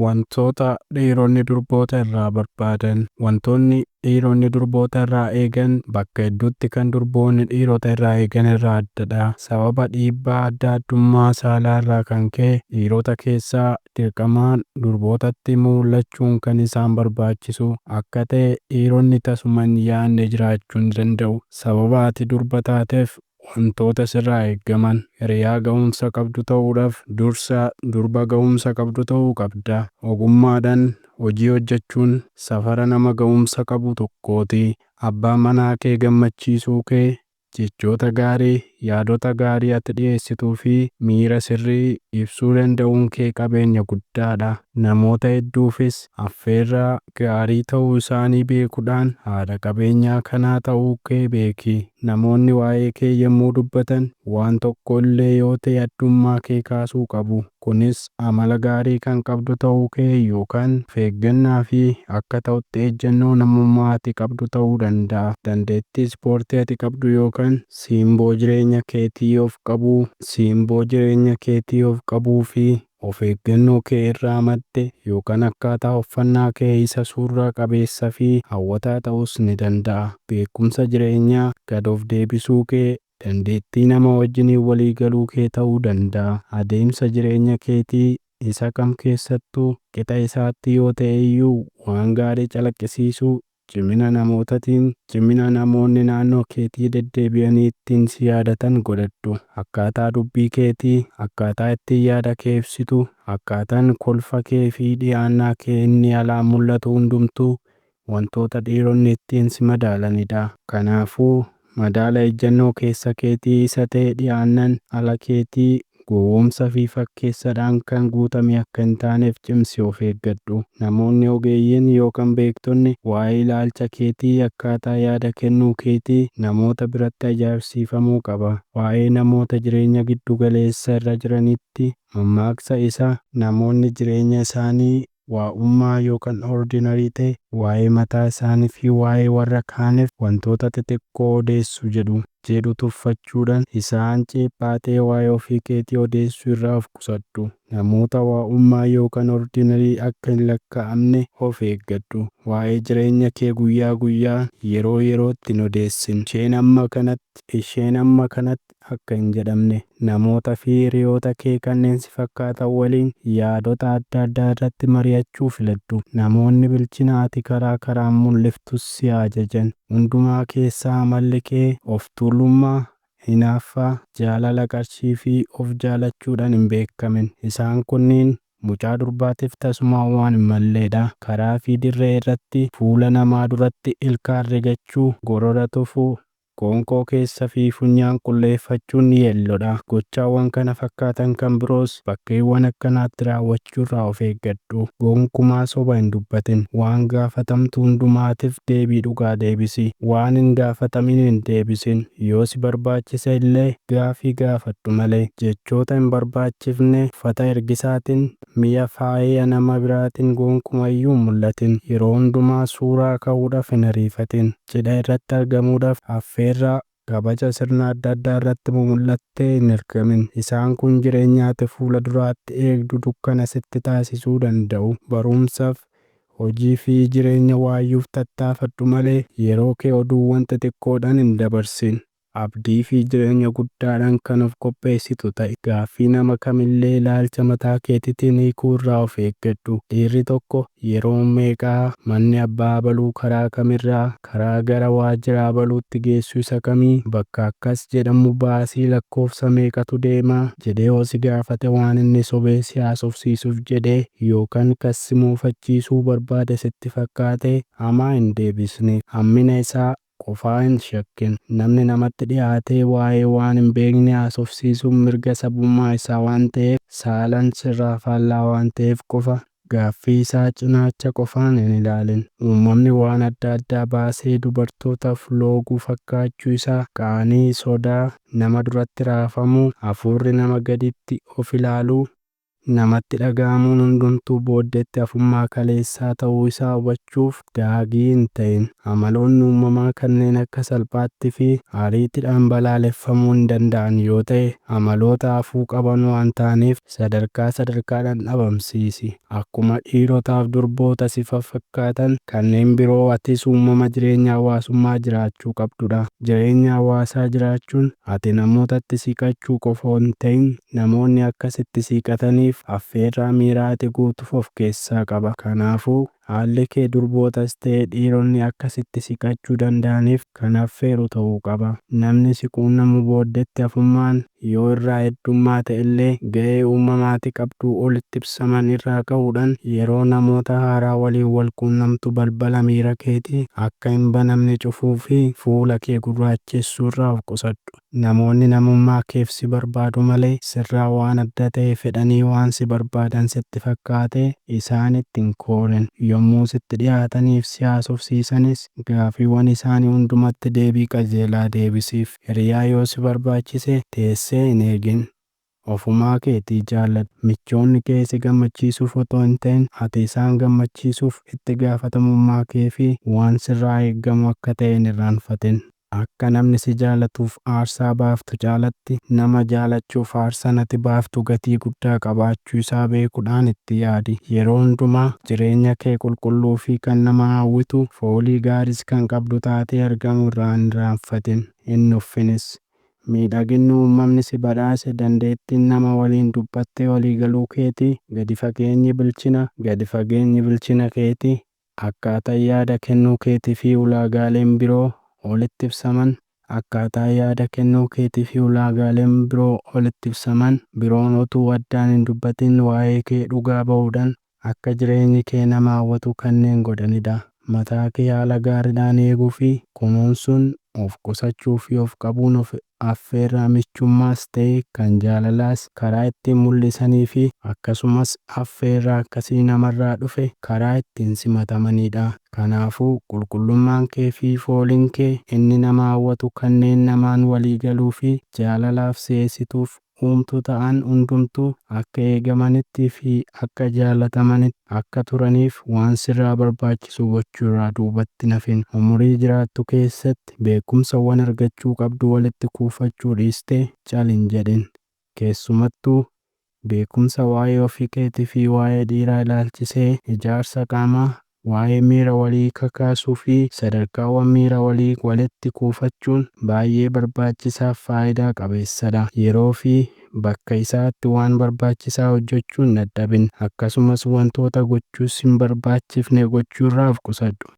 Wantoota dhiironni durboota irraa barbaadan. Wantoonni dhiironni durboota irraa eegan bakka hedduutti kan durboonni dhiirota irraa eegan irraa addadha. Sababa dhiibbaa adda addummaa saalaa irraa kan ka'e dhiirota keessaa dirqamaan durbootatti mul'achuun kan isaan barbaachisu akka ta'e dhiironni tasuma hin yaadne jiraachuu ni danda'u. Sababa ati durba taateef wantoota sirraa eeggaman. Hiriyaa ga'umsa qabdu ta'uudhaaf dursa durba ga'umsa qabdu ta'uu qabda. Ogummaadhaan hojii hojjechuun safara nama ga'umsa qabu tokkooti. Abbaa manaa kee gammachiisuu kee, jechoota gaarii, yaadota gaarii ati dhiyeessituu fi miira sirrii ibsuu danda'uun kee qabeenya guddaadha. Namoota hedduufis affeerraa gaarii ta'uu isaanii beekuudhaan haadha qabeenyaa kanaa ta'uu kee beeki. Namoonni waa'ee kee yommuu dubbatan waan tokko illee yoo ta'e addummaa kee kaasuu qabu. Kunis amala gaarii kan qabdu ta'uu kee yookaan of eeggannaa fi akka ta'utti ejjennoo namummaa ati qabdu ta'uu danda'a. Dandeettii ispoortii ati qabdu yookaan simboo jireenya keetii of qabuu, simboo jireenya keetii of qabuu fi of eeggannoo kee irraa madde yookaan akkaataa uffannaa kee isa suuraa qabeessa fi hawwataa ta'uus ni danda'a. Beekumsa jireenyaa gad of deebisuu kee, dandeettii nama wajjiniin walii galuu kee ta'uu danda'a. Adeemsa jireenya keetii isa kam keessattuu qixa isaatti yoo ta'e iyyuu waan gaarii calaqqisiisuu, cimina namootatiin, cimina namoonni naannoo keetii deddeebi'anii ittiin si yaadatan godhadhu. Akkaataa dubbii keetii, akkaataa ittiin yaada kee ibsitu, akkaataan kolfa kee fi dhiyaannaa kee inni alaan mul'atu hundumtuu wantoota dhiironni ittiin si madaalanidha. Kanaafuu madaala ejjennoo keessa keetii isa ta'e dhiyaannan ala keetii gowwoomsa fi fakkeessaadhaan kan guutame akka hin taaneef cimsi of eeggadhu. Namoonni ogeeyyiin yookaan beektonni waa'ee ilaalcha keetii, akkaataa yaada kennuu keetii namoota biratti ajaa'ibsiifamuu qaba. Waa'ee namoota jireenya giddu galeessa irra jiranitti mammaaksa isa namoonni jireenya isaanii waa'ummaa yookaan ordinary ta'e waa'ee mataa isaanii fi waa'ee warra kaaniif wantoota xixiqqoo odeessu jedhu tuffachuudhaan isaan ceephaatee waa'ee ofii keetii odeessuu irraa of qusadhu. Namoota waa'ummaa yookaan ordinary akka hin lakkaa'amne of eeggadhu. Waa'ee jireenya kee guyyaa guyyaa yeroo yerootti hin odeessin. Isheen amma kanatti akka hin jedhamne. Namoota fi hiriyoota kee kanneen si fakkaatan waliin yaadota adda addaa irratti mari'achuu filadhu. Namoonni bilchina ati karaa karaan mul'iftus si haa jajan. Hundumaa keessaa amalli kee of tuulummaa, hinaaffaa, jaalala qarshii fi of jaalachuudhaan hin beekamin. Isaan kunniin mucaa durbaatiif tasumaa waan hin malleedha. Karaa fi dirree irratti fuula namaa duratti ilkaan rigachuu, gorora tufuu, qoonqoo keessa fi funyaan qulleeffachuun yeelloodha. Gochaawwan kana fakkaatan kan biroos bakkeewwan akkanaatti raawwachuu irraa of eeggadhu. Gonkumaa soba hin dubbatin. Waan gaafatamtu hundumaatiif deebii dhugaa deebisi. Waan hin gaafatamin hin deebisin. Yoo si barbaachise illee gaafii gaafadhu malee. Jechoota hin barbaachifne, uffata ergisaatiin, mi'a faaya nama biraatiin gonkumayyuu hin mul'atin. Yeroo hundumaa suuraa ka'uudhaaf hin ariifatin. Cidha irratti argamuudhaaf, affeerraa kabaja sirna adda addaa irratti mul'attee hin argamin. Isaan kun jireenya ati fuula duraatti eegdu dukkana sitti taasisuu danda'u. Barumsaaf, hojii fi jireenya waayyuuf tattaafadhu malee yeroo kee oduuwwan xixiqqoodhaan hin dabarsin. Abdii fi jireenya guddaadhaan kan of qopheessitu ta'i. Gaaffii nama kamillee ilaalcha mataa keetiitiin hiikuu irraa of eeggadhu. Dhiirri tokko yeroo meeqaa, manni abbaa abaluu karaa kamirraa, karaa gara waajjira abaluutti geessu isa kamii, bakka akkas jedhamu baasii lakkoofsa meeqatu deemaa jedhee yoo si gaafate, waan inni sobee si haasofsiisuuf jedhee yookaan kan si muufachiisuu barbaade sitti fakkaate hamaa hin deebisne. Hammina isaa qofaa hin shakkin. Namni namatti dhiyaatee waa'ee waan hin beekne haasofsiisuun mirga sabummaa isaa waan ta'eef, saalaan sirraa faallaa waan ta'eef qofa gaaffii isaa cinaacha qofaan hin ilaalin. Uumamni waan adda addaa baasee dubartootaaf looguu fakkaachuu isaa, qaanii, sodaa, nama duratti raafamuu, hafuurri nama gaditti of ilaaluu. Namatti dhaga'amuun hundumtuu booddeetti hafummaa kaleessaa ta'uu isaa hubachuuf daagii hin ta'in. Amaloonni uumamaa kanneen akka salphaatti fi ariitiidhaan balaaleffamuu hin danda'an yoo ta'e, amaloota hafuu qaban waan ta'aniif sadarkaa sadarkaadhaan dhabamsiisi. Akkuma dhiirotaaf durboota si fakkaatan kanneen biroo, atis uumama jireenya hawaasummaa jiraachuu qabdudha. Jireenya hawaasaa jiraachuun ati namootatti siqachuu qofa hin ta'in, namoonni akka sitti siqataniif affeerraa miiraa ati guutuuf of keessaa qaba. Kanaafuu haalli kee durbootas ta'e dhiironni akka sitti siqachuu danda'aniif kan affeeru ta'uu qaba. Namni si quunnamu booddeetti hafummaan yoo irraa heddummaate illee, ga'ee uumamaa ati qabdu olitti ibsaman irraa ka'uudhaan yeroo namoota haaraa waliin wal quunnamtu balbala miira keetii akka hin banamne cufuu fi fuula kee gurraachessuu irraa of qusadhu. Namoonni namummaa keef si barbaadu malee sirraa waan adda ta'e fedhanii waan si barbaadan sitti fakkaatee isaanitti hin koorin. Yommuu sitti dhiyaataniif si haasofsiisanis gaaffiiwwan isaanii hundumatti deebii qajeelaa deebisiif. Hiriyaa yoo si barbaachise teessee hin eegin. Ofumaa keetii jaalladhu. Michoonni kee si gammachiisuuf otoo hin ta'in ati isaan gammachiisuuf itti gaafatamummaa kee fi waan sirraa eeggamu akka ta'e hin irraanfatin. Akka namni si jaalatuuf aarsaa baaftu caalatti, nama jaalachuuf aarsaan ati baaftu gatii guddaa qabaachuu isaa beekuudhaan itti yaadi. Yeroo hundumaa jireenya kee qulqulluu fi kan nama hawwitu, foolii gaariis kan qabdu taatee argamuu irraa hin irraanfatin, hin nuffinis. Miidhaginni uumamni si badhaase, dandeettiin nama waliin dubbattee walii galuu keetii, gadi fageenyi bilchina keetii, akkaataan yaada kennuu keetii fi ulaagaaleen biroo olitti ibsaman akkaataa yaada kennuu keetii fi ulaagaaleen biroo olitti ibsaman biroon utuu addaan hin dubbatin waa'ee kee dhugaa ba'uudhaan akka jireenyi kee nama hawwatu kanneen godhanidha. Mataa kee haala gaariidhaan eeguu fi kunuunsuun, of qusachuu fi of qabuun of affeerraa michummaas ta'e kan jaalalaas karaa ittiin mul'isanii fi akkasumas affeerraa akkasii namarraa dhufe karaa ittiin simatamanidha. Kanaafuu qulqullummaan kee fi fooliin kee inni nama hawwatu kanneen namaan walii galuu fi jaalalaaf si'eessituuf uumtuu ta'an hundumtuu akka eegamanitti fi akka jaalatamanitti akka turaniif waan sirraa barbaachisu gochuu irraa duubatti hin hafin. Umurii jiraattu keessatti beekumsawwan argachuu qabdu walitti kuufachuu dhiistee cal hin jedhin. Keessumattuu beekumsa waa'ee ofii keetii fi waa'ee dhiiraa ilaalchisee, ijaarsa qaamaa, waa'ee miira walii kakaasuu fi sadarkaawwan miira walii walitti kuufachuun baay'ee barbaachisaa fi faayidaa qabeessadha. Yeroo fi bakka isaatti waan barbaachisaa hojjechuu hin dadhabin. Akkasumas wantoota gochuus hin barbaachifne gochuu irraa of qusadhu.